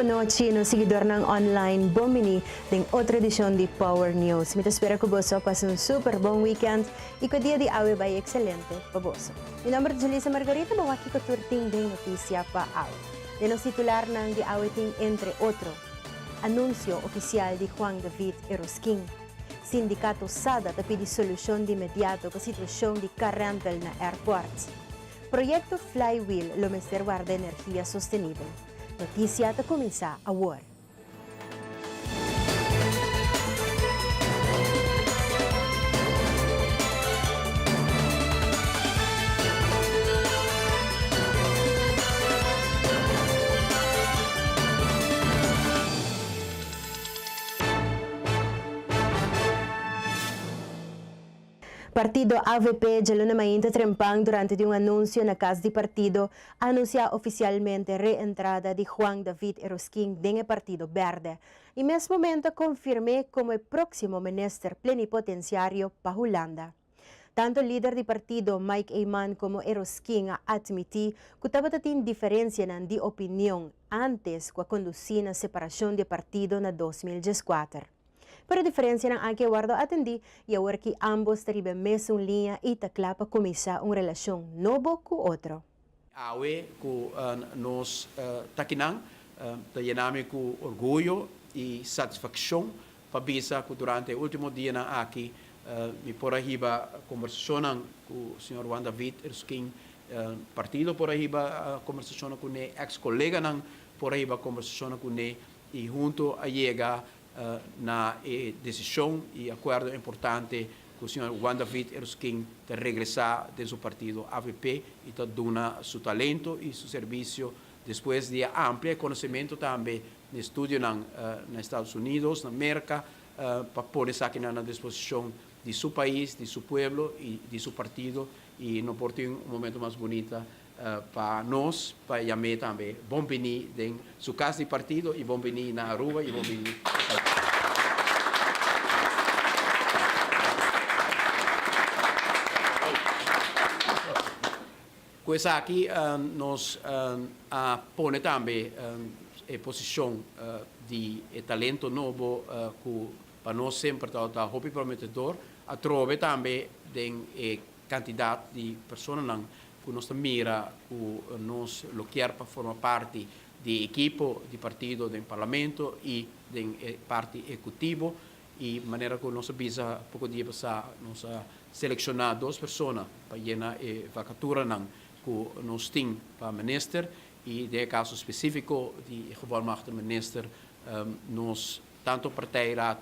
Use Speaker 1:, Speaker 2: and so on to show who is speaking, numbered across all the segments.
Speaker 1: Bon nochi, nos siguidornan online. Bon bini den otro edicion di Power News. Mi ta spera cu boso a pasa un super bon weekend y cu e dia di awe bay excelente pa boso. Mi nomber ta Julissa Margarita, bo wak kico tur tin den noticia pa awe. Den nos titularnan di awe tin entre otro, Anuncio oficial di Juan David Eroskin, Sindicato SADA ta pidi solucion di inmediato pa situacion di car rental na airport. Proyecto Flywheel lo mester warda energia sostenibel. Noticia ta cuminsa awor. Partido avp djaluna mainta trempan durante di un anuncio na cas di partido a anuncia oficialmente reentrada di Juan David Eroskin den e partido berde y mes momento a confirm'e como e proximo minister plenipotenciario pa Hulanda. Tanto lider di partido Mike Eman como Eroskin a admiti cu tabata tin diferencianan di opinion antes cu a conduci na separacion di e partido na 2014. Pero e diferencianan aki a wordo atendi y awor ki ambos ta riba e mesun liña y ta cla pa cuminsa un relacion nobo cu otro.
Speaker 2: Awe cu nos ta kinan ta yena mi cu orguyo y satisfaccion pa bisa cu durante e ultimo dianan aki mi por a hiba conversacionnan cu señor Juan David Erskine, partido por a hiba conversacionnan cune, ex coleganan por a hiba conversacionnan cune y hunto a yega na e desishon i akuerdo importante ku señor Juan David Eroskin ta regresá den su partido avp i ta duna su talento i su servisio despues di a amplia e konosementu tambe na estudionan na Estados Unidos, na Merka, pa pone esakinan na disposishon di su pais, di su pueblo i di su partido i no por tin un momento mas bunita Pa nos, pa yam'é tambe bon bini den su cas di partido y bon bini na Aruba y bon bini pa. Cu esaki nos a pone tambe e posicion di e talento nobo cu pa nos semper tabata hopi prometedor, atrobe tambe den e cantidad di personanan cu nos ta mira cu nos lo kier pa forma parti di e ekipo di partido den Parlamento y den e parti ehecutivo y manera cu nos a bisa poco dia pasa nos a selecciona dos persona pa yena e vacaturanan cu nos tin pa minister y den e caso specifico di e gevolmachtigde minister nos tanto partijraad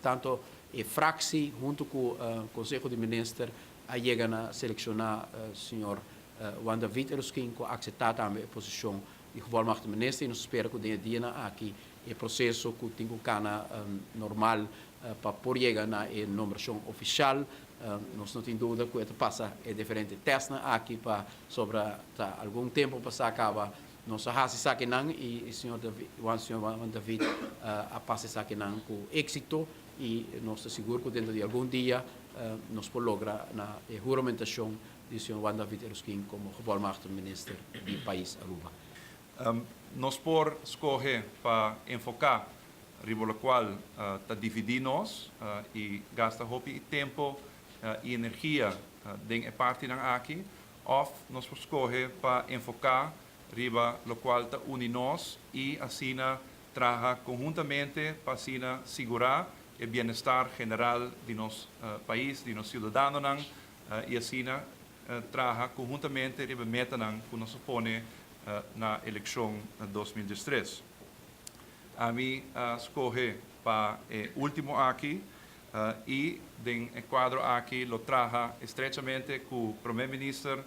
Speaker 2: tanto e fractie hunto cu Conseho di Minister a yega na selecciona señor Juan David Eroskin cu a acepta tambe e posicion di gevolmachtigde minister y nos ta spera cu den e dianan aki e proceso cu tin cu cana normal pa por yega na e nombracion oficial. Nos no tin duda cu e ta pasa e diferente testnan aki pa sobra ta algun tempo pasa caba nos a haci esakinan y señor Juan señor Juan David a pasa esakinan cu exito. I nos ta sigur ku dentro di algun dia nos por logra na e huramentashon di señor Juan David Eroskin komo Gevolmachtigd Minister di pais Aruba.
Speaker 3: Nos por skohe pa enfoká riba lokual ta dividí nos i gasta hopi tempu i energia den e partinan aki, òf nos por skohe pa enfoká riba lokual ta uni nos i asina Traha konhuntamente pa asina sigurá e bienestar general di nos pais, di nos siudadanonan i asina traha konhuntamente riba e metanan ku nos a pone na elekshon 2013. Ami a skohe pa e último aki i den e kuadro aki lo traha estrechamente ku Prome Minister,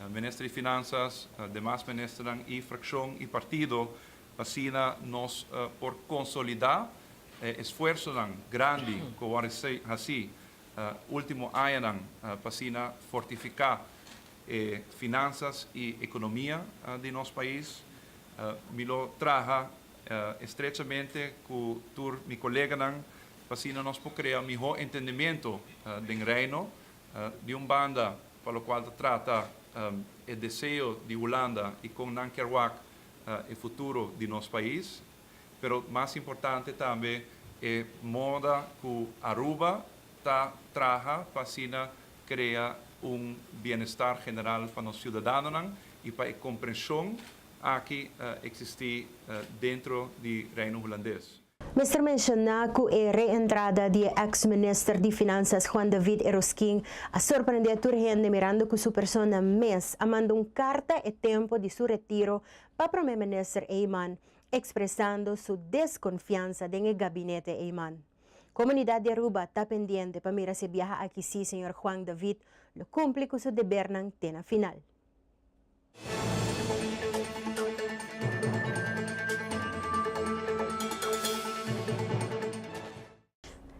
Speaker 3: Minister di Finansas, demas ministernan i frakshon i partido Asina nos por konsolidá e esfuersonan grandi ku a wòrdu hasí último añanan pa asina fortifiká e finansas i ekonomia di nos pais. Mi lo traha estrechamente ku tur mi koleganan pa asina nos por krea mihó entendimiento den Reino. Di un banda pa lokual ta trata e deseo di Hulanda i kon nan kier wak e futuro di nos pais. pero mas importante tambe e moda ku Aruba ta traha pa asina krea un bienestar general pa nos siudadanonan i pa e komprenshon aki eksistí dentro di Reino Hulandes.
Speaker 1: Mester menshoná ku e reentrada di e eks minister di Finansas Juan David Eroskin a sorprendé tur hende mirando ku su persona mes a manda un karta e tempu di su retiro pa promé minister Eman ekspresando su deskonfiansa den e gabinete Eman. Komunidat di Aruba ta pendiente pa mira si e biaha aki sí señor Juan David lo kumpli ku su debernan te na final.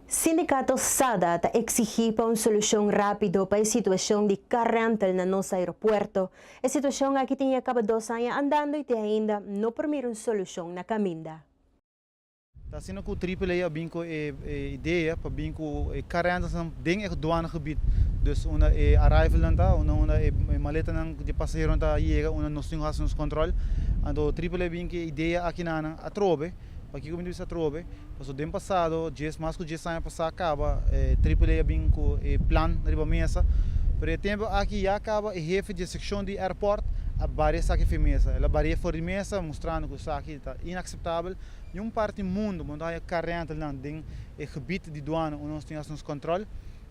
Speaker 1: Sindikato SADA ta eksigí pa un solushon rápido pa e situashon di car rental na nos aeropuerto. E situashon aki tin ya kaba dos aña andando i te ainda no por mira un solushon na kaminda.
Speaker 4: Ta asina ku Triple A a bin ku e idea pa bin ku e car rentalsnan den e douanegebied. Dus unda e arrivalnan ta, unda unda e maletanan di pasaheronan ta yega, unda nos tin ku hasi nos kòntròl. Anto Triple A bin ku e idea akinanan atrobe. Pakiko mi ta bisa atrobe? Pasobra den pasado, djes mas ku djes aña pasá kaba Triple A a bin ku e plan riba mesa. Pero e tempu aki ya kaba e hefe di e sekshon di airport a baria esaki for di mesa. El a baria for di mesa mustrando ku esaki ta inakseptabel. Niun parti mundu bo no ta haña car rentalnan den e gebit di duana unda nos tin hasi nos kòntròl.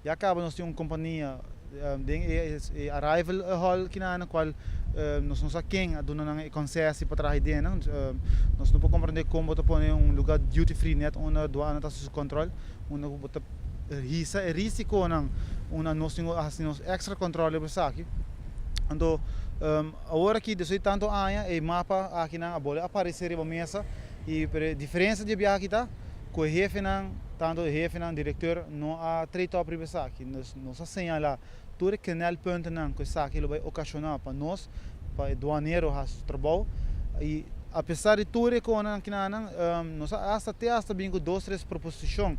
Speaker 4: Ya kaba nos tin un kompania den e arrival hall kinan kual nos no sa ken a duna nan e konsesi pa traha den nan. Nos no por komprende kon bo ta pone un luga duty free net unda duana ta hasi su kòntròl, unda ku bo ta hisa e risikonan unda nos tin ku hasi nos èkstra kòntròl riba esaki. Anto awor aki despues di tantu aña e mapa akinan a bolbe aparesé riba mesa i pero e diferensia di e biaha aki ta ku e hefenan, tantu e hefenan, direkteur no a trade op riba esaki. Nos nos a señalá tur e knelpuntennan ku esaki lo bai okashoná pa nos, pa e duanero hasi su trabou i apesar di tur e konan akinanan nos a asta te asta bin ku dos tres proposishon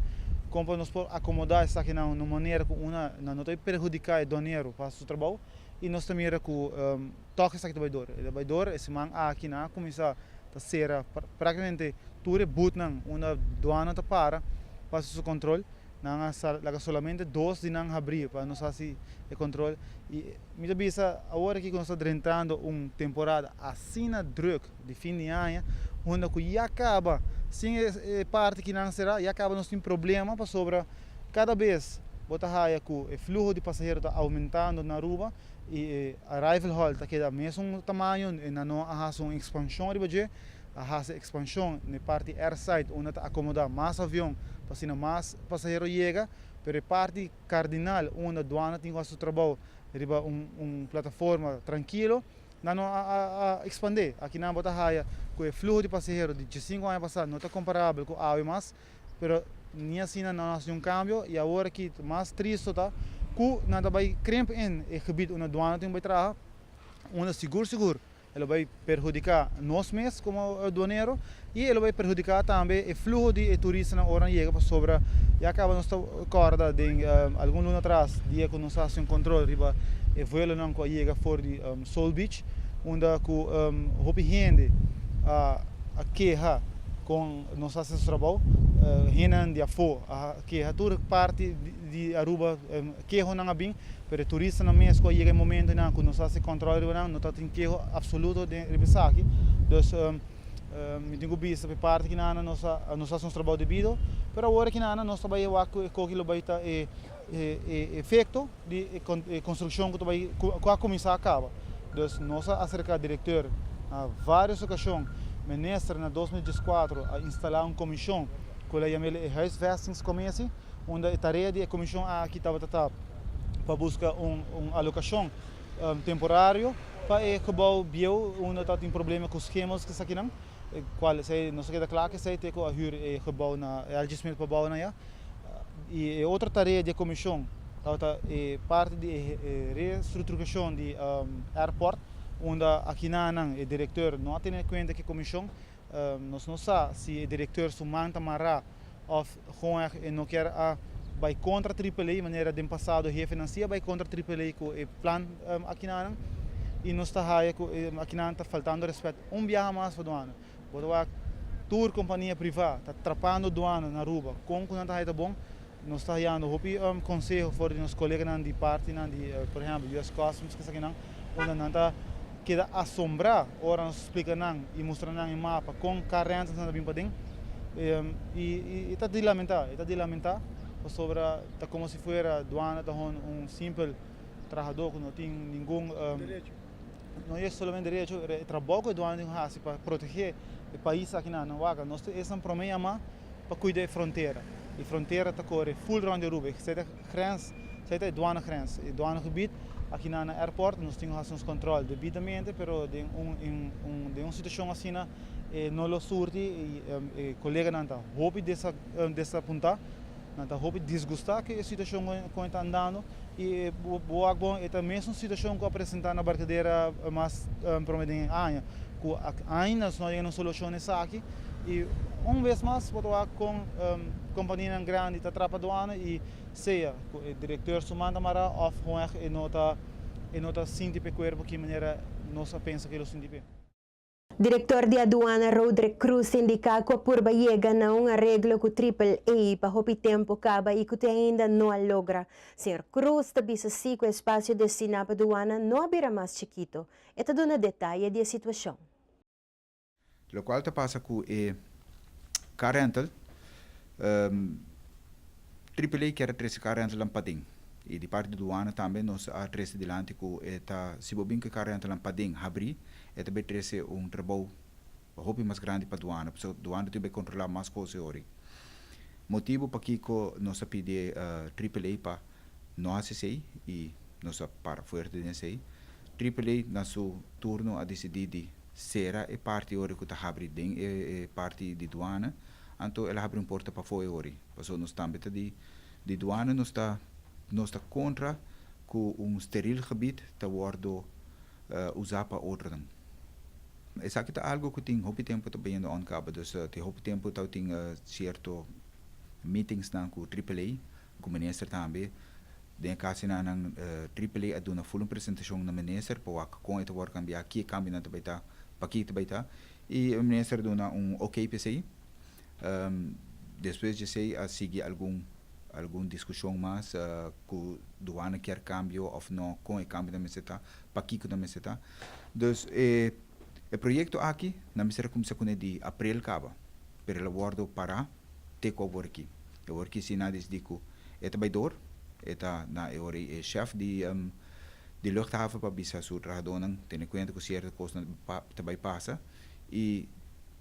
Speaker 4: kon pa nos por akomodá esakinan na un manera ku una nan no ta perhudiká e duanero pa hasi su trabou. I nos ta mira ku tòg esaki ta bai dor. E ta bai dor, e siman aki nan a kuminsá ta sera práktikamente tur e bùtnan unda duana ta para pa hasi su kòntròl. Nan a laga solamente dos di nan habrí pa nos hasi e kòntròl. I mi ta bisa awor aki ku nos ta drentando un temporada asina drùk di fin di aña unda ku ya kaba sin e parti ki nan sera ya kaba nos tin problema pasobra Kada bes bo ta haya ku e fluho di pasahero ta oumentando na Aruba i e arrival hall ta keda mesun tamaño, nan no a hasi un ekspanshon riba dje, a hasi ekspanshon na e parti airside unda ta akomodá mas avion pa asina mas pasahero yega, pero e parti kardinal unda duana tin ku hasi su trabou riba un plataforma trankilo nan no a ekspandé. Akinan bo ta haya ku e fluho di pasahero di diesinku aña pasá no ta komparabel ku awe mas. Pero ni asina nan no hasi un cambio y awor aki mas tristo ta cu nan ta bay krimp in e gebied unda duana tin bay traha, unda sigur sigur e lo bay perhudica nos mes como duanero y e lo bay perhudica tambe e fluho di e turistanan ora nan yega pasobra ya caba nos ta corda den algun luna atras dia cu nos a hasi un control riba e vuelonan cu a yega for di Soul Beach unda cu hopi hende a keha Kon nos hasi nos trabou, hendenan di afó a keha tur parti di Aruba kehonan a bin, pero e turistanan mes ku a yega e momentonan ku nos hasi kòntròl riba nan no ta tin keho apsoluto den riba esaki. Dus mi tin ku bisa pa e parti kinan nos a nos hasi nos trabou debido, pero awor kinan nos ta bai wak ku e koki lo bai ta e efekto di e konstrukshon ku ta bai ku a kuminsá a kaba. Dus nos a aserká direkteur na vários okashon, minister na 2014 a instalá un komishon ku el a yam'el e huisvestingscommissie, unda e tarea di e komishon aki tabata ta pa buska un un alokashon temporario pa e gebou bieu unda tabatin problema ku schemels ku esakinan, kual esei nos a keda kla ku esei te ku a hür e gebou na LG Smith pa bou nan ya. I e otro tarea di e komishon tabata e parti di e restructuracion di airport, unda akinanan e directeur no a tene kuenta ku e komishon. Nos no sa si e directeur su man ta mará òf gewoon e no kier a bai kontra Triple A, manera den pasado hefenan si a bai kontra Triple A ku e plan akinanan. I nos ta haya ku akinanan ta faltando respet un biaha mas pa duana. Bo ta wak. Tur kompania privá ta trapando duana na Aruba kon ku nan ta haña ta bon. Nos ta hayando hopi konseho for di nos koleganan di partinan di por ehèmpel US Customs kesakinan unda nan ta keda asombrá ora nos splika nan i mustra nan e mapa kon car rentals nan ta bin paden i e ta di lamentá e ta di lamentá pasobra ta komo si fuera duana ta hon un simpel trahadó ku no tin ningun no e solamente derecho pero e trabou ku e duana tin ku hasi pa protegé e pais akinan nan wak nos ta esnan promé yamá pa cuida e frontera. E frontera ta core full rond di Aruba. Esey ta grens, esey ta e douane grens. E douane gebied aki na na airport nos tin cu haci nos control debidamente pero den un un den un situacion asina e no lo surti y e coleganan ta hopi desa desapunta, nan ta hopi disgusta cu e situacion con e ta andando y bo wak bon e ta mesun situacion cu a presenta na Barcadera mas prome den e aña cu ainda nos no a yega na un solucion esaki. Y un bes mas bo ta wak con companianan grandi ta trapa aduana y sea cu e directeur su man ta mara of gewoon e no ta e no ta sinti p'e cuerpo ki manera nos a pensa cu e lo sinti p'e.
Speaker 1: Director di aduana Roderick Croes indica cu a purba yega na un areglo cu Triple A pa hopi tempo caba y cu te ainda no a logra. Señor Croes ta bisa si cu e espacio destina pa aduana no a bira mas chikito. E ta duna detaye di e situacion.
Speaker 5: Lokual ta pasa ku e car rental, Triple A kier a trese car rentalnan paden. I di parti di duana tambe nos a trese dilanti ku e ta si bo bin ku e car rentalnan paden habrí e ta bai trese un trabou hopi mas grandi pa duana pasobra duana tin bai kontrolá mas kos e ora. Motibu pakiko nos a pidi Triple A pa no hasi esei i nos a para fuerte den esei. Triple A na su turno a disidí di Sera e parti ori ku ta habri den e parti di duana, anto el a habri un porta pafó e ori. Pasobra nos tambe ta di di duana, nos ta nos ta kontra ku un steril gebied ta wòrdu usá pa otronan. Esaki ta algu ku tin hopi tempu ta bayendo on kaba, dus tin hopi tempu tabatin sierto meetingsnan ku Triple A, ku minister tambe. Den e kasinan nan Triple A a duna ful un presentashon na minister pa wak kon e ta wòrdu kambiá, ki e kambionan ta bai ta, paki ta bai ta. I e minister a duna un ok pa esei. Despues di esei a sigui algun algun diskushon mas ku duana kier kambio òf no, kon e kambionan mester ta, pakiko nan mester ta. Dus e e proyekto aki nan mester a kuminsá kuné di aprel kaba, pero el a wòrdu pará te ku awor aki. E awor aki si nan a disidí ku E ta bai door, e ta na e ora ei e shef di di luchthaven pa bisa su trahadónan tene kuenta ku sierto kosnan ta bai pasa i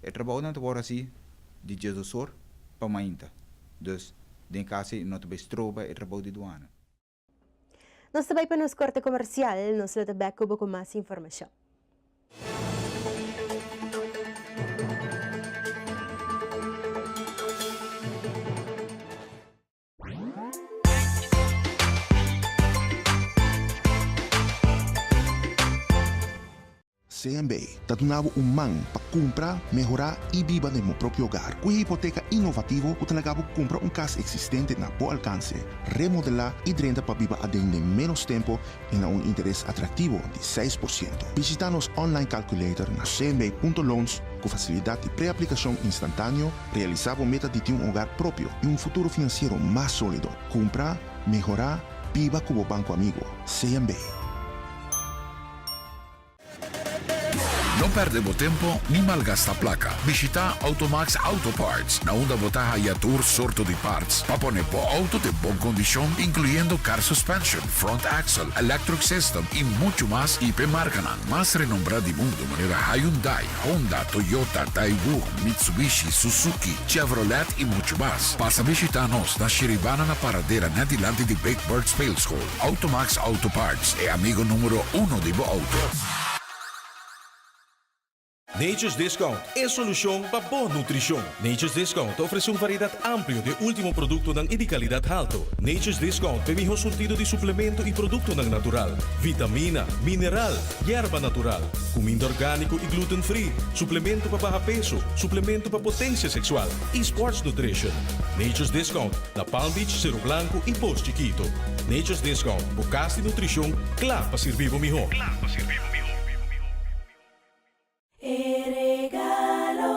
Speaker 5: e trabounan ta wòrdu hasi di diesdosor pa mainta. Dus den kasi no ta bai stroba e trabou di duana.
Speaker 1: Nos ta bai pa nos korte komersial, nos lo ta bèk ku bo ku mas informashon.
Speaker 6: CMB ta duna bo un man pa kumpra, mehorá i biba den bo propio hogar. Ku e hipoteka inovativo ku ta laga bo kumpra un kas eksistente na bo alkanse, remodelá i drenta pa biba aden den ménos tempu i na un interes atraktivo di 6%. Bishitá nos online calculator na cmb.loans ku fasilidat di preaplikashon instantáneo, realisá bo meta di tin un hogar propio i un futuro finansiero mas sólido. Kumpra, mehorá, biba ku bo banko amigo, CMB.
Speaker 7: No perde bo tempo ni malgasta placa. Bishita Automax Auto Parts, na unda bo ta haya tur sorto di parts pa pone bo auto den bon condicion, incluyendo car suspension, front axle, electric system y mucho mas y p'e marcanan mas renombra di mundo manera Hyundai, Honda, Toyota, Daewoo, Mitsubishi, Suzuki, Chevrolet y mucho mas. Pasa bishita nos na Shiribana na Paradera net dilanti di Big Bird Speelschool. Automax Auto Parts, e amigo numero uno di bo auto.
Speaker 8: Nature's Discount, e solucion pa bo nutricion. Nature's Discount ta ofrece un variedad amplio di e ultimo productonan y di calidad halto. Nature's Discount p'e miho surtido di suplemento y productonan natural, vitamina, mineral, yerba natural, cuminda organico y gluten free, suplemento pa baha peso, suplemento pa potencia sexual y sports nutrition. Nature's Discount na Palm Beach, Cero Blanco y Pos Chiquito. Nature's Discount, bo cas di nutricion cla pa sirbi bo miho.
Speaker 9: E regalo.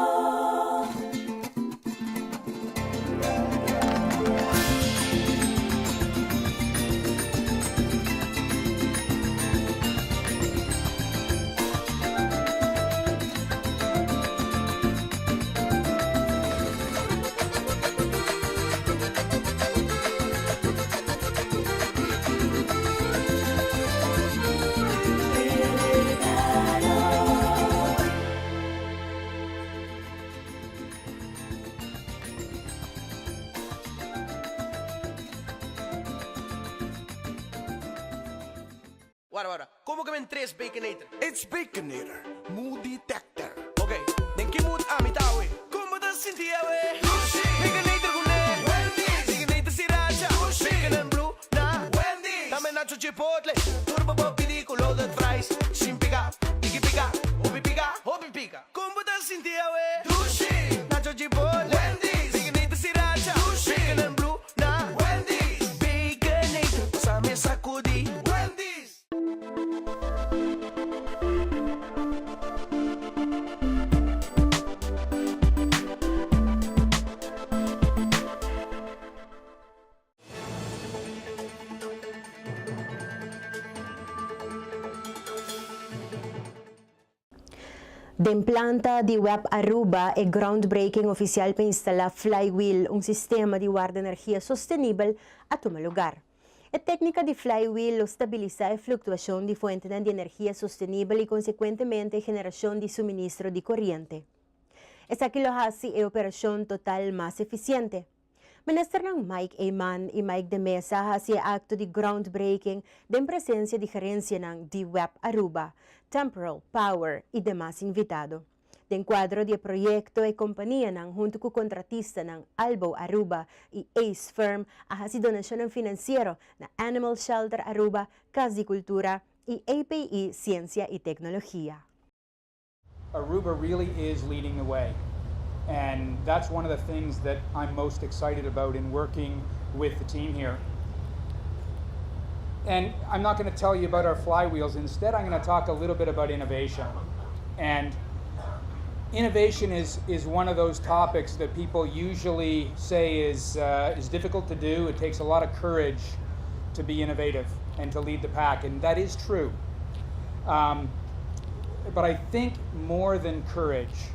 Speaker 9: Wara wara, como ke men tres Baconator?
Speaker 10: It's Baconator, mood detector.
Speaker 9: Ok, den ki mood ami ta awe? Con bo ta sinti awe?
Speaker 10: Dushi!
Speaker 9: Baconator cu ne?
Speaker 10: Wendy's!
Speaker 9: Baconator sriracha?
Speaker 10: Dushi!
Speaker 9: Bacon and blue na?
Speaker 10: Wendy's!
Speaker 9: Tambe nacho chipotle? Tur bo por pidi cu loaded fries. Sin pica, tiki pica, hopi pica, hopi pica. Con bo ta sinti awe?
Speaker 10: Dushi!
Speaker 9: Nacho chipotle?
Speaker 10: Wendy's!
Speaker 9: Baconator sriracha?
Speaker 10: Dushi!
Speaker 9: Bacon and blue na?
Speaker 10: Wendy's!
Speaker 9: Baconator, pasa mi sacudi.
Speaker 10: Wendy's!
Speaker 1: Den planta di web Aruba e groundbreaking oficial pa instala Flywheel, un sistema di warda energia sostenibel, a tuma lugar. E tecnica di flywheel lo stabilisa e fluctuacion di fuentenan di energia sostenibel y consecuentemente e generacion di suministro di coriente. Esaki lo haci e operacion total mas eficiente. Ministernan Mike Eman y Mike de Meza a haci e acto di groundbreaking den presencia di gerencianan di web Aruba, Temporal Power y demas invitado. Den cuadro di e proyecto e companianan hunto cu contratistanan Albo Aruba y Ace Firm a haci donacionnan financiero na Animal Shelter Aruba, Cas di Cultura y API Ciencia y Tecnologia.
Speaker 11: Aruba really is leading the way. And that's one of the things that I'm most excited about in working with the team here. And I'm not going to tell you about our flywheels. Instead, I'm going to talk a little bit about innovation. And innovation is, is one of those topics that people usually say is, is difficult to do. It takes a lot of courage to be innovative and to lead the pack, and that is true. But I think more than courage,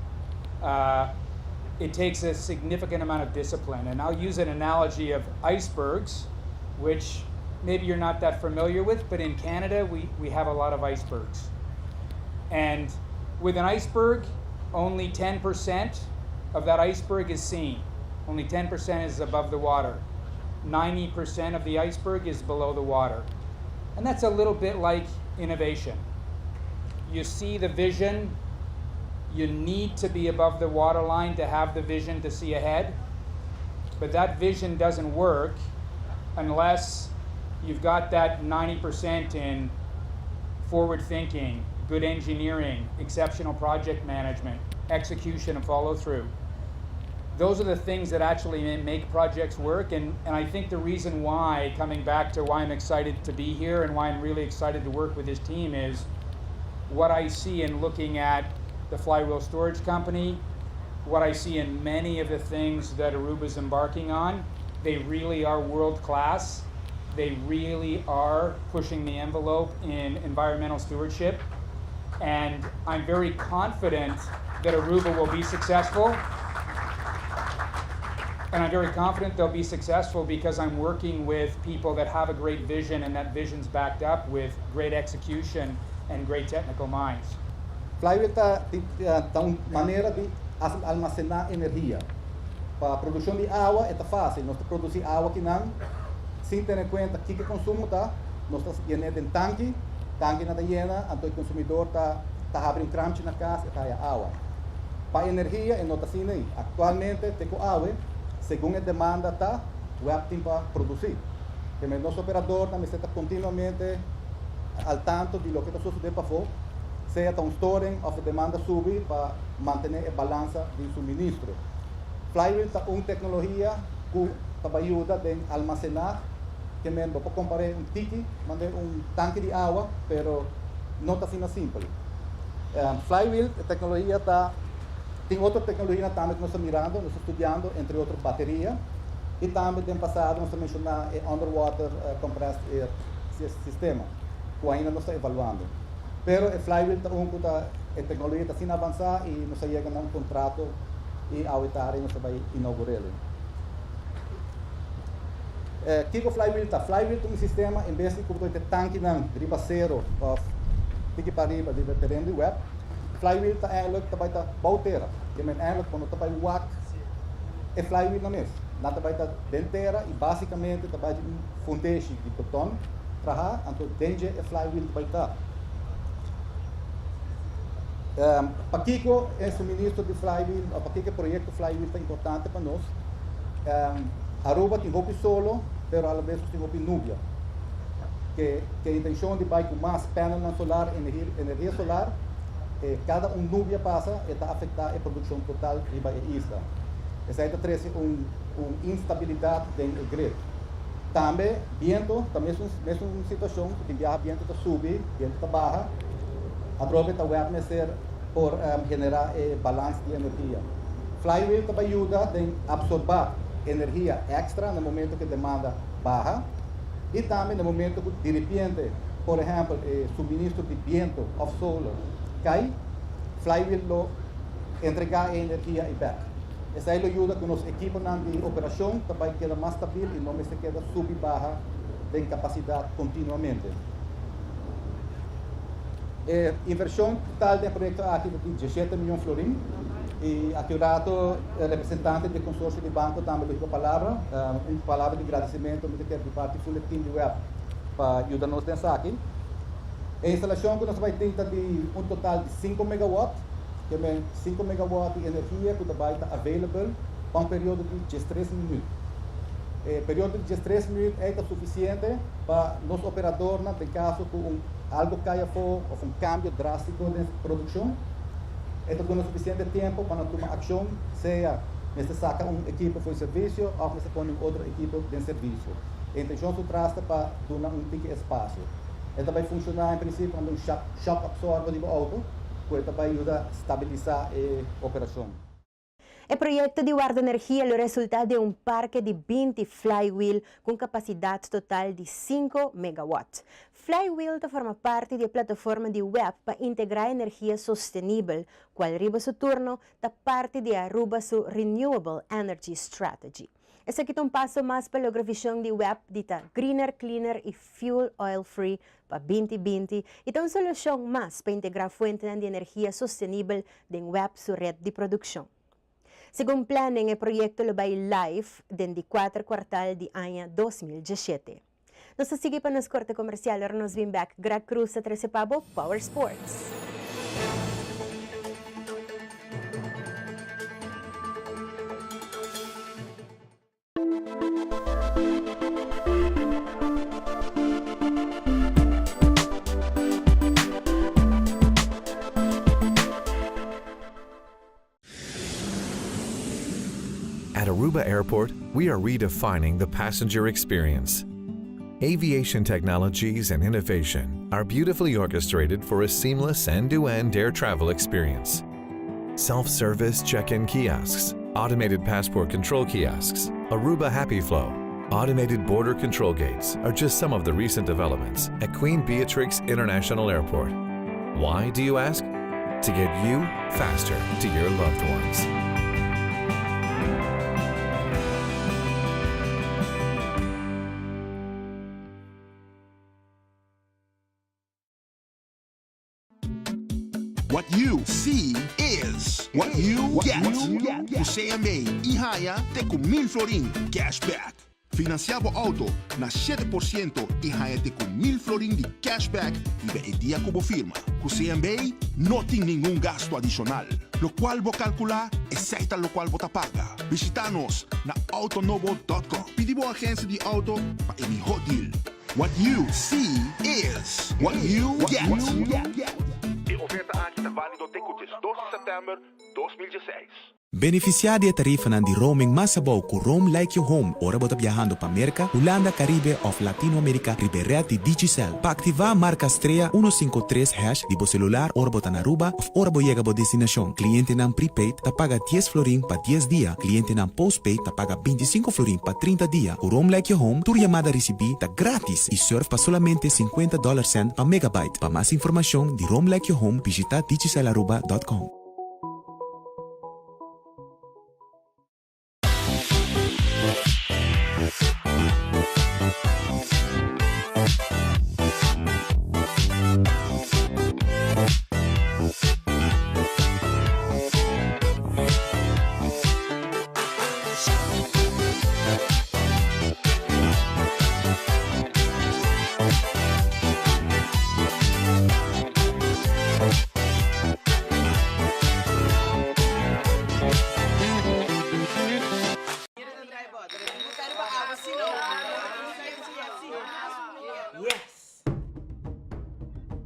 Speaker 11: it takes a significant amount of discipline. And I'll use an analogy of icebergs, which maybe you're not that familiar with, but in Canada, we, we have a lot of icebergs. And with an iceberg, only 10% of that iceberg is seen. Only 10% is above the water. 90% of the iceberg is below the water. And that's a little bit like innovation. You see the vision, you need to be above the waterline to have the vision to see ahead. But that vision doesn't work unless you've got that 90% in forward thinking, good engineering, exceptional project management, execution and follow through. Those are the things that actually make projects work. And, and I think the reason why, coming back to why I'm excited to be here and why I'm really excited to work with this team, is what I see in looking at the Flywheel Storage Company, what I see in many of the things that Aruba's embarking on. They really are world class. They really are pushing the envelope in environmental stewardship. And I'm very confident that Aruba will be successful. And I'm very confident they'll be successful because I'm working with people that have a great vision and that vision's backed up with great execution and great technical minds.
Speaker 12: Flywheel ta, ta un manera di almacená energia. Pa produkshon di awa ta fásil. Nos ta produsí awa akinan, sin tene kuenta kiko konsumo ta, nos ta yena den tanki, tanki nan ta yena, anto e konsumidó ta, ta habri un kranchi na kas i ta awa. Pa energia, e no ta asina ei. Aktualmente, te ku awa, segun e demanda ta, web tin pa produsí. Pasobra nos operadó tambe ta kontinuamente al tanto di loke ta susediendo pafó, sea un storing òf demanda subi pa mantené e balansa di suministro. Flywheel ta un teknologia ku ta yuda na almasená, ke men por kompará un tiki, manera un tanki di awa, pero no ta asina simpel. Flywheel, e teknologia ta tin otro teknologia tambe ku nos ta mirando, nos ta studiando, entre otro bateria, i tambe den pasado nos a menshoná e underwater compressed air sistema, ku ainda nos ta evaluando. Pero e flywheel ta un ku ta e teknologia ta asina avansá i nos a yega na un kontrato i awor nos ta bai inougurá. Kiko flywheel ta? Flywheel ta un sistema, en bes di ku tanki nan riba sero òf tiki pariba di tereno di web, flywheel ta eigenlijk ta bai ta bou tera. Ke men eigenlijk bo no ta bai wak e flywheel nan mes. Nan ta bai ta den tera i básikamente ta bai un fundeshi di beton. traha, anto den dje e flywheel ta bai ta. Pakiko e suministro di flywheel of pakiko e proyecto flywheel ta importante pa nos? Aruba tin hopi solo, pero alabes nos tin hopi nubia. Ke ke intencion di bai ku mas panelnan solar, energia solar, e kada un nubia pasa e ta afecta e produccion total riba e isla. Esei ta trece un un instabilidad den e grid. Tambe biento ta mesun mesun situacion, ku tin biaha biento ta subi, biento ta baha. Atrobe ta web mester por genera e balans di energia. Flywheel ta bay yuda den absorba energia extra na momento ku e demanda baha i tambe na momento ku diripiente, por ehempel, e suministro di biento of solar kai, flywheel lo entrega e energia ei bek. Esei lo yuda ku nos ekiponan di operashon ta bai keda mas stabil i no mester keda subi baha den kapasidat kontinuamente. E invershon total den e proyekto aki ta di diesshete mion florin i aki un rato e representante di e konsorsio di banko tambe lo hiba palabra. Un palabra di gradisimentu mi ta kere di parti ful e tim di web pa yuda nos den esaki. E instalashon ku nos ta bai tin ta di un total di sinku megawatt, ke men sinku megawatt di energia ku ta bai ta available pa un periodo di diestres minüt. E periodo di diestres minüt ei ta sufisiente pa nos operadornan den kaso ku un algo kai afó òf un kambio drástiko den produkshon, e ta duna sufisiente tempu pa nan tuma akshon, sea mester saka un ekipo for di servisio òf mester pone un otro ekipo den servisio. E intenshon su tras ta pa duna un tiki espasio. E ta bai funshoná en prinsipio manera un shock absorber di bo outo ku e ta bai yuda stabilisá e operashon.
Speaker 1: E proyekto di warda energia lo resultá den un parke di binti flywheel ku un kapasidat total di sinku megawatt. Flywheel ta forma parti di e plataforma di web pa integrá energia sostenibel, kual riba su turno ta parti di Aruba su Renewable Energy Strategy. Esaki ta un paso mas pa logra vision di web di ta greener, cleaner y fuel oil free pa binti binti y ta un solucion mas pa integra fuentenan di energia sostenibel den web su red di produccion. Segun planning e proyecto lo bay live den di cuater cuartal di aña 2017. Nos ta sigui pa nos corte comercial ora nos bin bek Greg Cruz ta trece pa bo Power Sports.
Speaker 13: At Aruba Airport, we are redefining the passenger experience. Aviation technologies and innovation are beautifully orchestrated for a seamless end-to-end air travel experience. Self-service check-in kiosks, automated passport control kiosks, Aruba Happy Flow, automated border control gates are just some of the recent developments at Queen Beatrix International Airport. Why, do you ask? To get you faster to your loved ones.
Speaker 6: What you see is what you get. Ku CMB i haña te ku mil florin cashback. Finansiá bo outo na 7% i haña te ku mil florin di cashback riba e dia ku bo firma. Ku CMB no tin ningun gastu adishonal. Lokual bo kalkulá, esei ta lokual bo ta paga. Bishitá nos na autonobo dòt com. Pidi bo agensia di outo pa e mihó deal. What you see is what you get.
Speaker 14: E oferta aki ta válido te ku 12 di sèptèmber 2016.
Speaker 15: Benefisiá di e tarifanan di roaming mas abou ku Roam Like Your Home ora bo ta biahando pa Merka, Hulanda, Karibe òf Latinoamerika riba e ret di Digicel. Pa aktivá, marka strea uno sinku tres hash di bo selular ora bo ta na Aruba òf ora bo yega bo destinashon. Klientenan prepaid ta paga dies florin pa dies dia, klientenan postpaid ta paga bintisinko florin pa trinta dia. Ku Roam Like Your Home, tur yamada risibí ta gratis i surf pa solamente sinkuenta dòler sènt pa megabyte. Pa mas informashon di Roam Like Your Home, bishitá digicelaruba dòt com.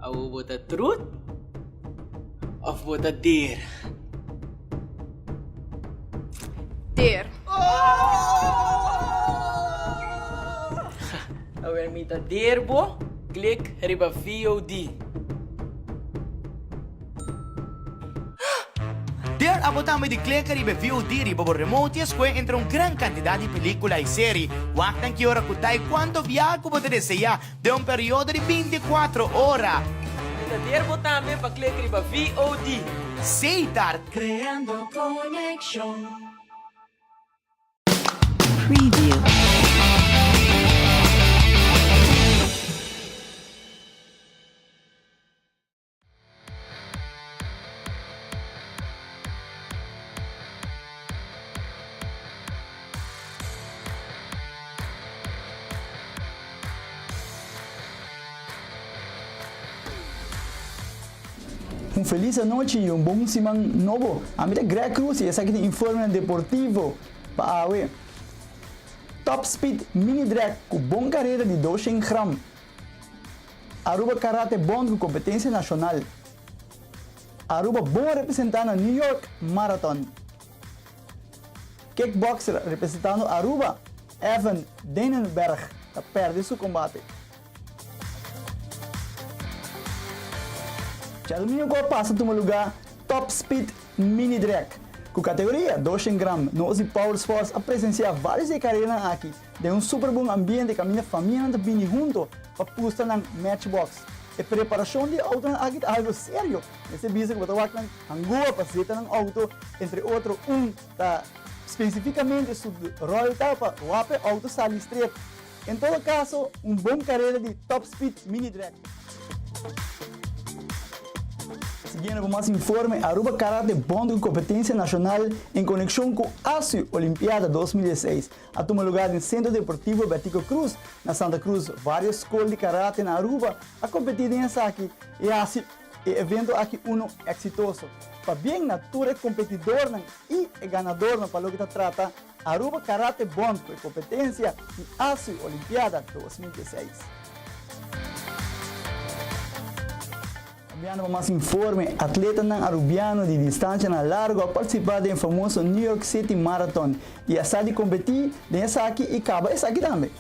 Speaker 16: Awo bo ta trut of bo ta der?
Speaker 17: Der.
Speaker 16: Awer mi ta der bo, klik riba VOD.
Speaker 9: Der abo tambe di kleka riba e VOD riba bo remote i escohe entre un gran cantidad di pelicula i seri. Wak nan ki ora cu ta i cuanto biaha cu bo ta desea den un periodo di binticuatro ora.
Speaker 16: Mi ta der bo tambe pa klek riba VOD.
Speaker 9: Setar.
Speaker 18: Creando conexion.
Speaker 19: Preview.
Speaker 20: Un felis anochi y un bon siman nobo. Ami ta Greg Cruz y esaki ta informenan deportivo pa awe. Top Speed Mini Drag cu bon carera di 200 gram. Aruba Karate Bond cu competencia nacional. Aruba bon representa na New York Marathon. Kickboxer representando Aruba, Evan Denenberg ta perde su combate. Djadomingo cu a pasa tuma lugar Top Speed Mini Drag. Cu categoria 200 gram, nos di Power Sports a presencia varios di e careranan aki. Den un super bon ambiente kaminda famianan ta bini hunto pa pusta nan matchbox. E preparashon di e autonan aki ta algo serio. Mester bisa ku bo ta wak nan hangua pa zeta nan auto, entre otro un ta spesifikamente su ròl ta pa wap e auto sali stret. En todo kaso un bon karera di Top Speed Mini Drag. Siguiendo pa mas informe, Aruba Karate Bond ku kompetensia nashonal en konekshon ku ASU Olimpiada 2016. A tuma lugar den Centro Deportivo Betico Croes na Santa Cruz. Varios scol di karate na Aruba a competi den esaki y a haci e evento aki uno exitoso. Pabien na tur e competidornan y e ganadornan pa loke ta trata Aruba Karate Bond cu e competencia di ASU Olimpiada 2016. Cambiando pa mas informe, atletanan Arubiano di distancianan largo a participa den e famoso New York City Marathon y a sa di competi den esaki y caba esaki tambe.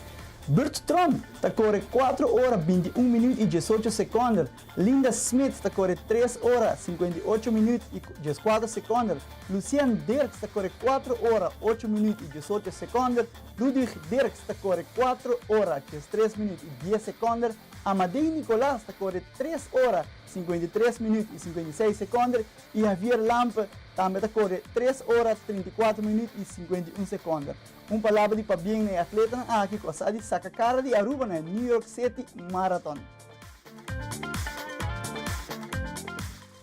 Speaker 20: Bert Tromp ta core cuatro ora 21 minuut y 18 seconde, Linda Smit ta core tres ora 58 minuut y 14 seconde, Lucien Dirks ta core cuatro ora ocho minuut y 18 seconde, Ludwig Dirks ta core cuatro ora 13 minuut y 10 seconde, Amadei Nicolas ta kore tres ora, 53 minüt i 56 sekònder i Javier Lampe tambe ta kore tres ora, 34 minüt i 51 sekònder. Un palabra di pabien na e atletanan aki ku a sa di saka kara di Aruba na e New York City Marathon.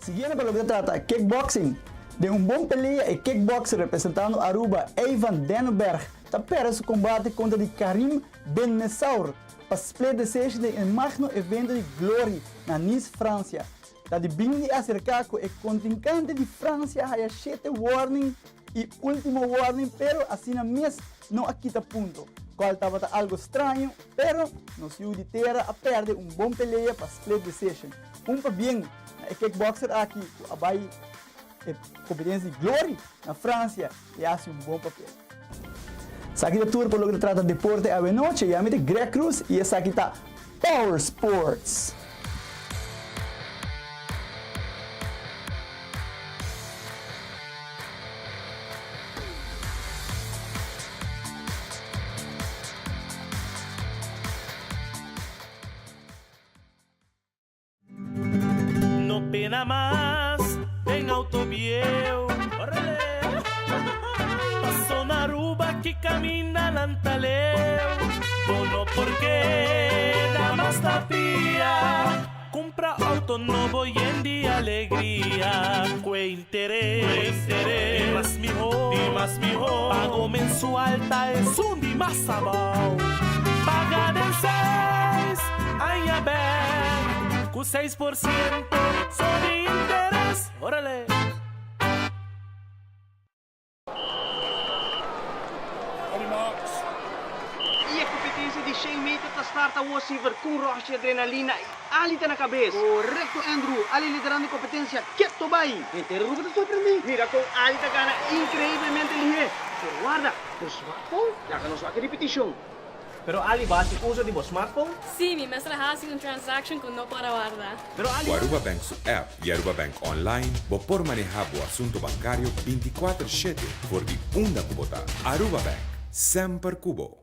Speaker 20: Siguiendo pa loke ta trata kickboxing, den un bon pelea e kickboxer representando Aruba Ivan Denneberg ta perde su kombate kontra di Karim Benmessaur pa split decision den e magno evento di Glory na Nice, Francia. Ta di bin di acerca cu e contrincante di Francia haya shete warning y ultimo warning pero asina mes no a kita punto, cual tabata algo straño pero nos yu di tera a perde un bon pelea pa split decision. Un pabien na e kickboxer aki cu a bay e competencia di Glory na Francia y a haci un bon papel. Esaki ta tur pa loke ta trata deporte awenochi. Yami ta Greg Cruz y esaki ta Power Sports.
Speaker 21: No pena mas den auto bieu. Orale! Paso na Aruba ki caminda nan ta leu. Bo no por keda mas na pia. Cumpra auto nobo yen di alegria. Cue interes, di mas miho, di mas miho. Pago mensual ta esun di mas abao. Paga den seis aña bek cu 6% so di interes. Orale!
Speaker 22: Y e competencia di 100 meter ta
Speaker 19: start awor Siever cu un rush di adrenalina y Ali ta na cabes.
Speaker 22: Corecto Andrew, Ali liderando e competencia keto bay. Henter Aruba ta sorprendi.
Speaker 19: Mira con Ali ta gana increiblemente lihe. Pero warda, bo smartphone? Laga nos wak e ripiticion.
Speaker 22: Pero Ali bo haci uso di bo smartphone?
Speaker 17: Si, mi mester a haci un transaction cu no por a warda.
Speaker 22: Pero Ali.
Speaker 23: Cu Aruba Bank su app y Aruba Bank Online bo por maneha bo asunto bancario binticuater shete for di unda cu bo ta. Aruba Bank, semper cu bo.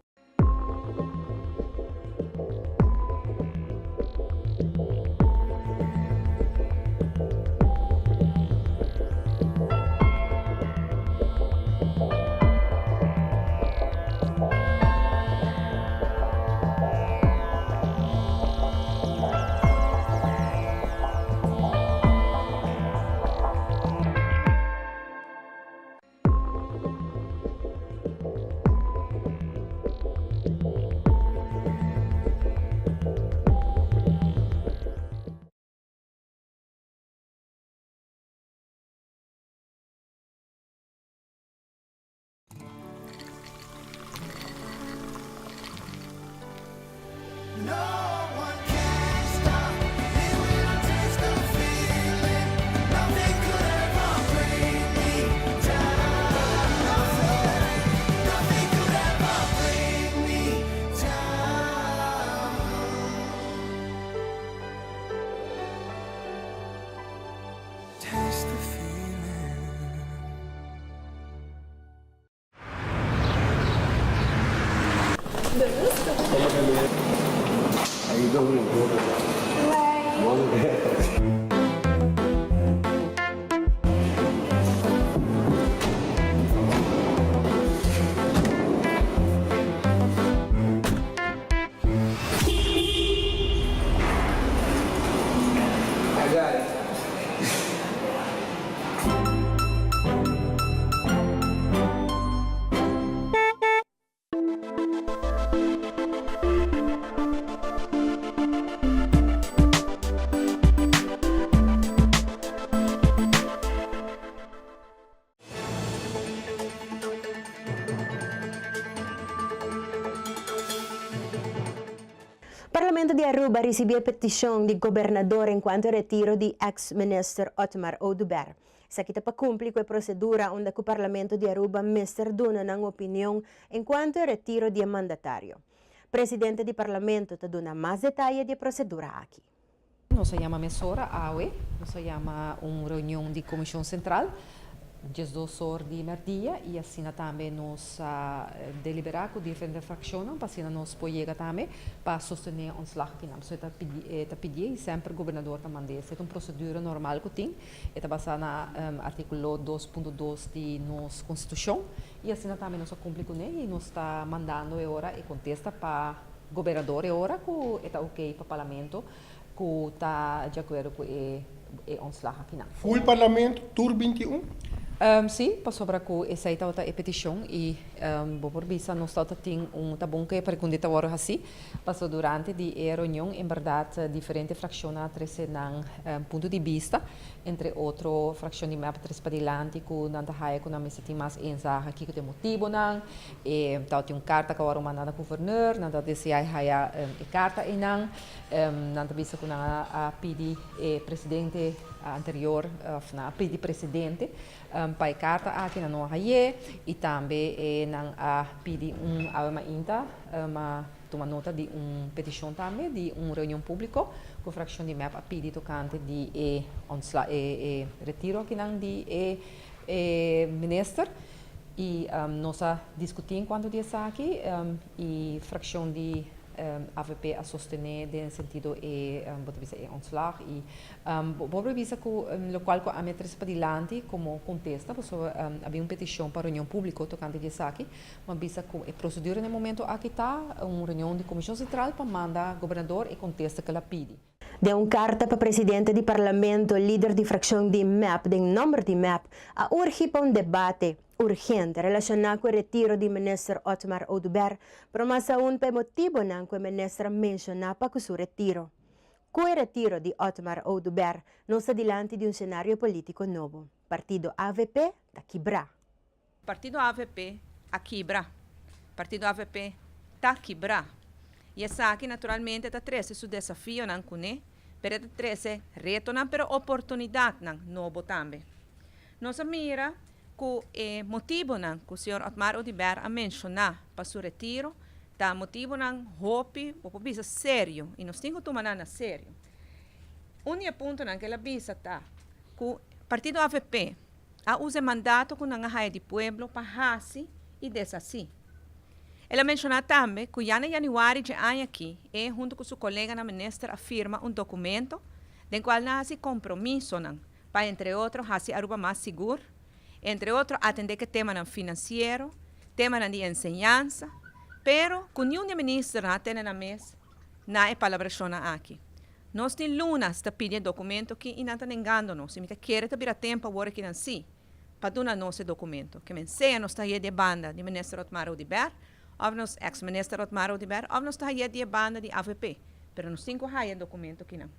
Speaker 1: Parlamento di Aruba a ricibi e peticion di Gobernador encuanto e retiro di ex Minister Otmar Oduber. Esaki ta pa cumpli cu e procedura unda cu Parlamento di Aruba mester duna nan opinion encuanto e retiro di e mandatario. Presidente di Parlamento ta duna mas detaye di e procedura aki.
Speaker 24: Nos a yama mesora awe, nos a yama un reunion di Comision Central diesdos or di merdia y asina tambe nos a delibera cu diferente fraccionnan pa asina nos por yega tambe pa sostene ontslag akinan. Pasobra e ta pidi e ta pidié y semper gobernador ta mand'é. Esei ta un procedura normal cu tin. E ta basa na articulo dos punto dos di nos Constitucion y asina tambe nos a cumpli cune y nos ta mandando e ora e contesta pa Gobernador e ora ku e ta okey pa Parlamento ku ta di akuerdo ku e e ontslag akinan.
Speaker 25: Full Parlamento tur 21?
Speaker 24: Si, pasobra ku esei tabata e petishon i bo por bisa nos tabata tin un ta bon ku e pregunta ta wòrdu hasí, pasobra durante di e reunion en bèrdat diferente frakshonnan a trese nan punto di bista, entre otro frakshon di mep a trese padilanti ku nan ta haya ku nan mester tin mas inzage kiko ta e motibonan, E tabatin un karta ku a wòrdu mandá na guvernor, nan ta deseá e haya e karta einan. Nan ta bisa ku nan a pidi e presidente anterior òf nan a pidi presidente pa e karta aki, nan no a hay'é. I tambe nan a pidi un awe mainta a tuma nota di un petishon tambe di un reunion públiko ku frakshon di mep a pidi tokante di e e retiro akinan di e minister. Y nos a discuti en cuanto di esaki y fraccion di avp a sostene den sentido e bo ta bisa e ontslag y bo por bisa cu locual cu ami a trece padilanti como contesta pasobra a bin un peticion pa reunion publico tocante di esaki mi a bisa cu e procedura na e momento aki ta un reunion di comision central pa manda gobernador e contesta cu el a pidi.
Speaker 1: Den un karta pa presidente di Parlamento, lider di frakshon di mep den nomber di mep a urgi pa un debate urgente relashoná ku e retiro di minister Otmar Oduber, pero mas aun pa e motibonan ku e minister a menshoná pa ku su retiro. Ku e retiro di Otmar Oduber nos ta dilanti di un senario polítiko nobo. Partido avp ta kibrá.
Speaker 26: Partido avp a kibra. Partido avp ta kibra.
Speaker 2: Y esaki naturalmente ta trece su desafionan cune, pero ta trece retonan pero oportunidadnan nobo tambe. Nos a mira cu e motibonan cu señor Otmar Oduber a menciona pa su retiro ta motibonan hopi, bo por bisa serio, y nos tin cu tuma nan na serio. Un di e puntonan cu el a bisa ta cu partido avp a usa e mandato cu nan a haya di pueblo pa haci y deshaci. El a menciona tambe cu ya na januari dje aña aki e hunto cu su coleganan minister a firma un documento den cual nan a haci compromisonan pa entre otro haci Aruba mas sigur, entre otro atende cu e temanan financiero, temanan di enseñansa, pero cu niun di e ministernan a tene nan mes na e palabracionnan aki. Nos tin lunas ta pidi e documento aki y nan ta nengando nos y mi ta kere ta bira tempo awor aki nan si pa duna nos e documento. Ke men sea nos ta haye di e banda di Minister Otmar Oduber of nos ex Minister Otmar Oduber of nos ta haye di e banda di avp, pero nos tin cu haya e documento aki nan.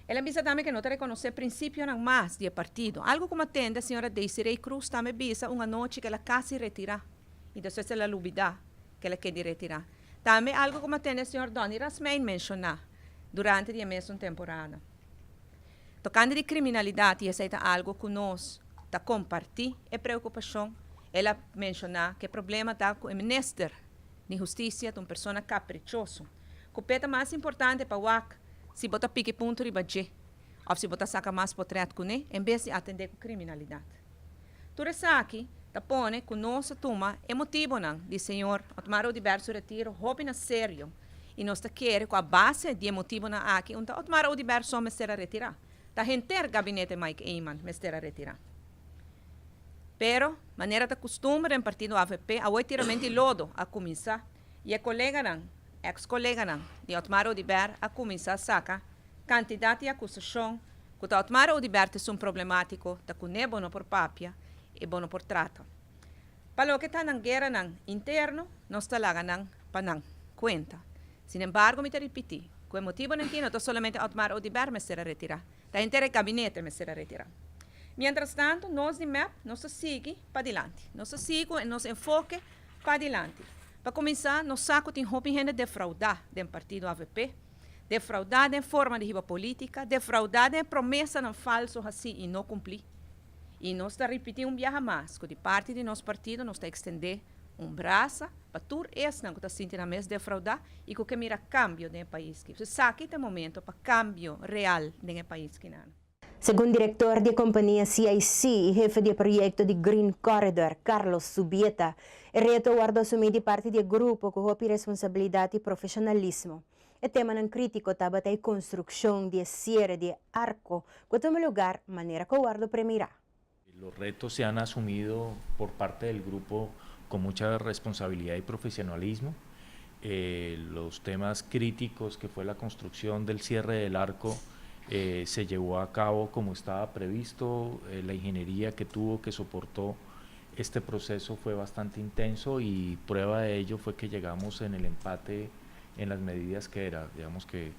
Speaker 2: El a bisa tambe ke no ta rekonosé prinsipionan mas di e partido. Algu ku m'atende señora Desiree Cruz tambe bisa un anochi ku el a kasi retirá i despues el a lubidá ku el a kedi retirá. Tambe algu ku m'atende señor Donny Rasmijn menshoná durante di e mesun temporada. Tokante di kriminalidat i esei ta algu ku nos ta kompartí e preokupashon, el a menshoná ku e problema ta ku e minister di hustisia ta un persona kaprichoso ku p'e ta mas importante pa wak si bo ta piki punto riba dje òf si bo ta saka mas potrèt kuné en bes di atendé ku kriminalidat. Tur esaki ta pone ku nos a tuma e motibonan di señor Otmar Oduber su retiro hopi na serio i nos ta kere ku a base di e motibonan aki un ta Otmar Oduber so mester a retirá, ta henter gabinete Mike Eman mester a retirá. Pero, manera ta kustumber den partido avp, awor e tiramento di lodo a kuminsá i e koleganan, Ex coleganan di Otmar Oduber a cuminsa saca cantidad di acusacion cu ta Otmar Oduber ta esun problematico, ta cune bo no por papia y bo no por trata. Pa loke ta nan gueranan interno, nos ta laga nan pa nan cuenta. Sin embargo mi ta ripiti cu e motibonan ki no ta solamente Otmar Oduber mester a retira, ta henter e gabinete mester a retira. Mientras tanto nos di mep nos ta sigui padilanti, nos ta sigui cu nos enfoke Padilanti. Pa kuminsá, nos sa ku tin hopi hende defraudá den partido avp, defraudá den forma di hiba polítika, defraudá den e promesanan falso hasí i no kumplí. I nos ta ripití un biaha mas ku di parti di nos partido nos ta ekstendé un brasa pa tur esnan ku ta sinti nan mes defraudá i ku ke mira kambio den e pais ki. Esaki ta e momento pa kambio real den e pais kinan.
Speaker 1: Segun direktor di e kompania CIC i hefe di e proyekto di Green Corridor, Carlos Zubieta, e reto a wòrdu asumí di parti di e grupo ku hopi responsabilidat i profeshonalismo. E temanan krítiko tabata e konstrukshon di e siere di e arko ku a tuma lugar manera ku a wòrdu premirá.
Speaker 3: Los retos se han asumido por parte del grupo con mucha responsabilidad y profesionalismo. Eh, los temas críticos que fue la construcción del cierre del arco eh, se llevó a cabo como estaba previsto, eh, la ingeniería que tuvo, que soportó este proceso fue bastante intenso y prueba de ello fue que llegamos en el empate en las medidas que era, digamos que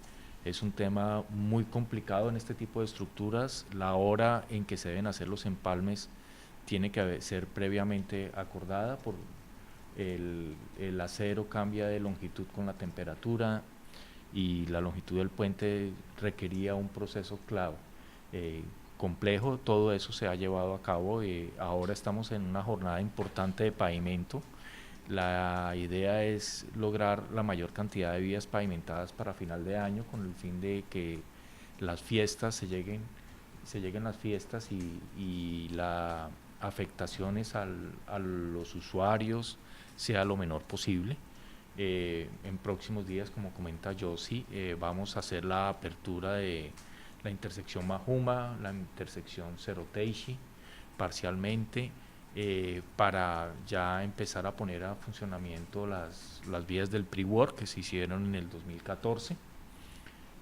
Speaker 3: es un tema muy complicado en este tipo de estructuras, la hora en que se deben hacer los empalmes tiene que ser previamente acordada por el, el acero cambia de longitud con la temperatura y la longitud del puente requería un proceso clave. Eh, complejo, todo eso se ha llevado a cabo. Eh, ahora estamos en una jornada importante de pavimento. La idea es lograr la mayor cantidad de vías pavimentadas para final de año con el fin de que las fiestas se lleguen, se lleguen las fiestas y, y las afectaciones al, a los usuarios sea lo menor posible. Eh, en próximos días, como comenta Josie, eh, vamos a hacer la apertura de la intersección Majuma, la intersección Ceroteishi, parcialmente, eh, para ya empezar a poner a funcionamiento las, las vías del pre-work que se hicieron en el 2014.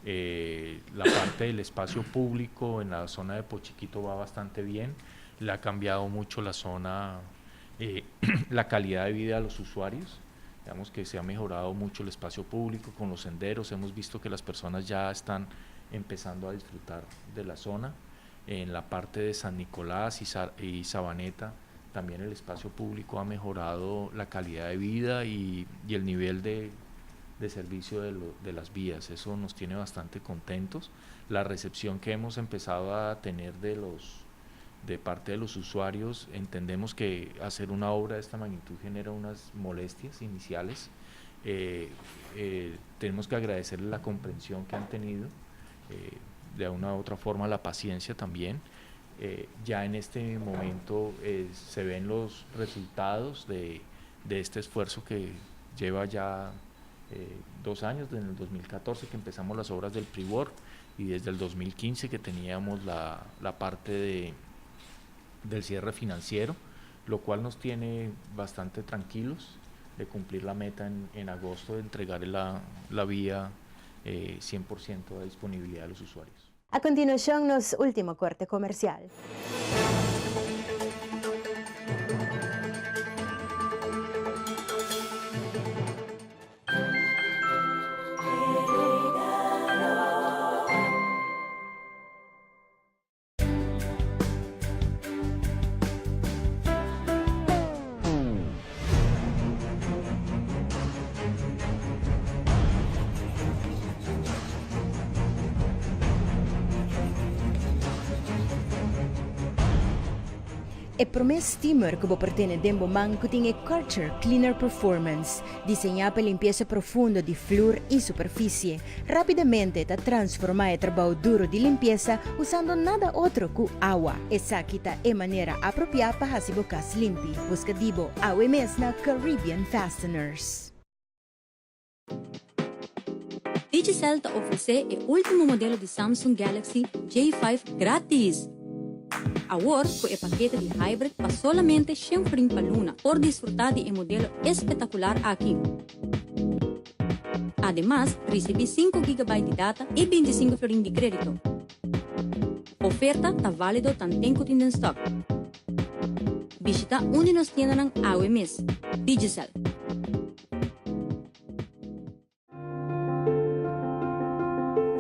Speaker 3: Eh, la parte del espacio público en la zona de Pochiquito va bastante bien, le ha cambiado mucho la zona, eh, la calidad de vida a los usuarios. Digamos que se ha mejorado mucho el espacio público con los senderos, hemos visto que las personas ya están empezando a disfrutar de la zona. En la parte de San Nicolás y, y Sabaneta también el espacio público ha mejorado la calidad de vida y, y el nivel de, de servicio de, de las vías. Eso nos tiene bastante contentos. La recepción que hemos empezado a tener de los de parte de los usuarios, entendemos que hacer una obra de esta magnitud genera unas molestias iniciales. Eh, eh, tenemos que agradecerles la comprensión que han tenido, eh, de una u otra forma la paciencia también. ya en este momento se ven los resultados de, de este esfuerzo que lleva ya dos años, desde el 2014 que empezamos las obras del PRIBOR y desde el 2015 que teníamos la, la parte de, del cierre financiero, lo cual nos tiene bastante tranquilos de cumplir la meta en, en agosto de entregar la, la vía 100% eh, a disponibilidad de los usuarios.
Speaker 1: A continuacion, nos ultimo corte comercial. E promé steamer ku bo por tene den bo man ku tin e Karcher Cleaner Performance, diseñá pa limpiesa profundo di flur i superfisie. Rápidamente ta transformá e trabou duru di limpiesa usando nada otro ku awa. Esaki ta e manera apropiá pa hasi bo kas limpi. Buska di bo awe mes na Caribbean Fasteners.
Speaker 4: Digicel ta ofresé e último modelo di Samsung Galaxy J5 grátis! Awor ku e pakete di Hybrid pa solamente shen florin pa luna por disfrutá di e modelo espetakular aki. Ademas, risibí sinku gigabyte di data i bintisinku florin di krédito. Oferta ta válido tanten ku tin den stòk. Bishitá un di nos tiendanan awe mes. Digicel.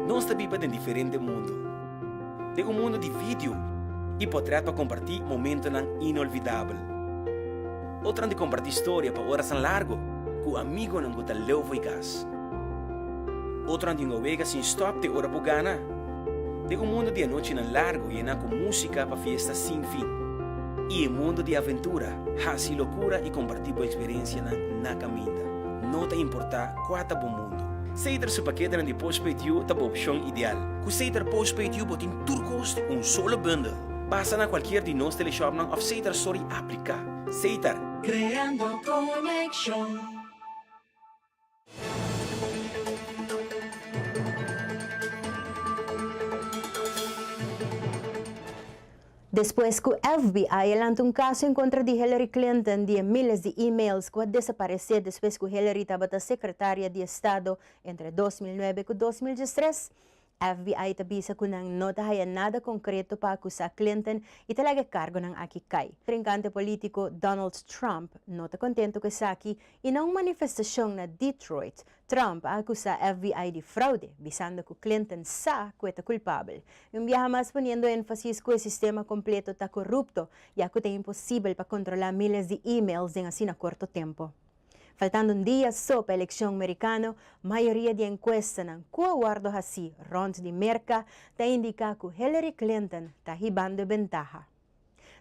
Speaker 5: Nos ta biba den diferente mundu. Den un mundu di video i potrèt pa kompartí momentonan inolvidabel. Otronan di kompartí storia pa orasnan largu ku amigonan ku ta leu fo'i kas. Otronan di hunga wega sin stòp te ora bo gana. Den un mundu di anochinan largu yená ku músika pa fiesta sin fin. I e mundu di aventura, hasi lokura i kompartí bo eksperensianan na kaminda. No ta importá kua ta bo mundu. Seter su paketenan di Postpaid You ta bo opshon ideal. Ku Seter Postpaid You bo tin tur kos den un solo bundel. Pasa na kualkier di nos teleshopnan òf Seter Store i apliká. Seter.
Speaker 18: Kreando konekshon.
Speaker 1: Despues ku FBI a lanta un kaso en kontra di Hillary Clinton di e miles di e-mails ku a desaparesé despues ku Hillary tabata sekretaria di estado entre 2009 ku 2013, FBI ta bisa ku nan no ta haya nada konkreto pa akusá Clinton i ta laga e kargonan aki kai. Trinkante polítiko Donald Trump no ta kontentu ku esaki i na un manifestashon na Detroit, Trump a akusá FBI di fraude, bisando ku Clinton sa ku e ta kulpabel. Un biaha mas poniendo énfasis ku e sistema kompleto ta korupto, ya ku ta imposibel pa kontrolá miles di e-mails den asina korto tempu. Faltando un dia so pa elekshon merikano, mayoria di enkuestanan ku a wòrdu hasí rònt di Merka ta indiká ku Hillary Clinton ta hibando e bentaha.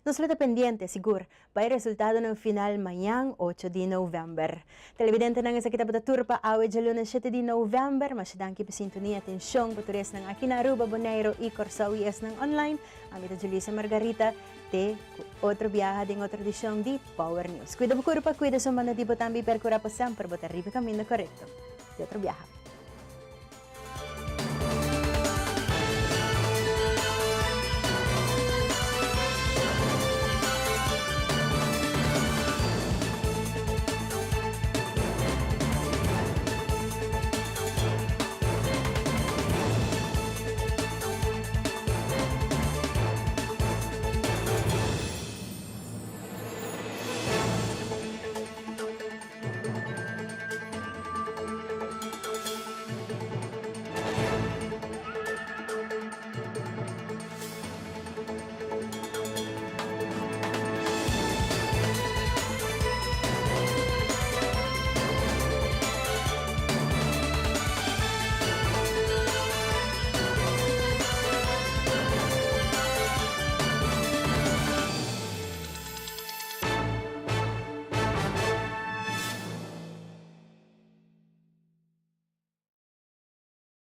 Speaker 1: Nos lo ta pendiente, sigur, pa e resultadonan final mañan ocho di novèmber. Televidentenan esaki tabata tur pa awe djaluna shete di novèmber. Masha danki pa sintonia i atenshon pa tur esnan aki na Aruba, Boneiru i Kòrsou i esnan online. Ami ta Julissa Margarita. Te cu otro biaha den otro edicion di Power News. Cuida bo curpa, cuida su manda di bo tambe y percura pa semper bo ta riba e caminda corecto. Te otro biaha.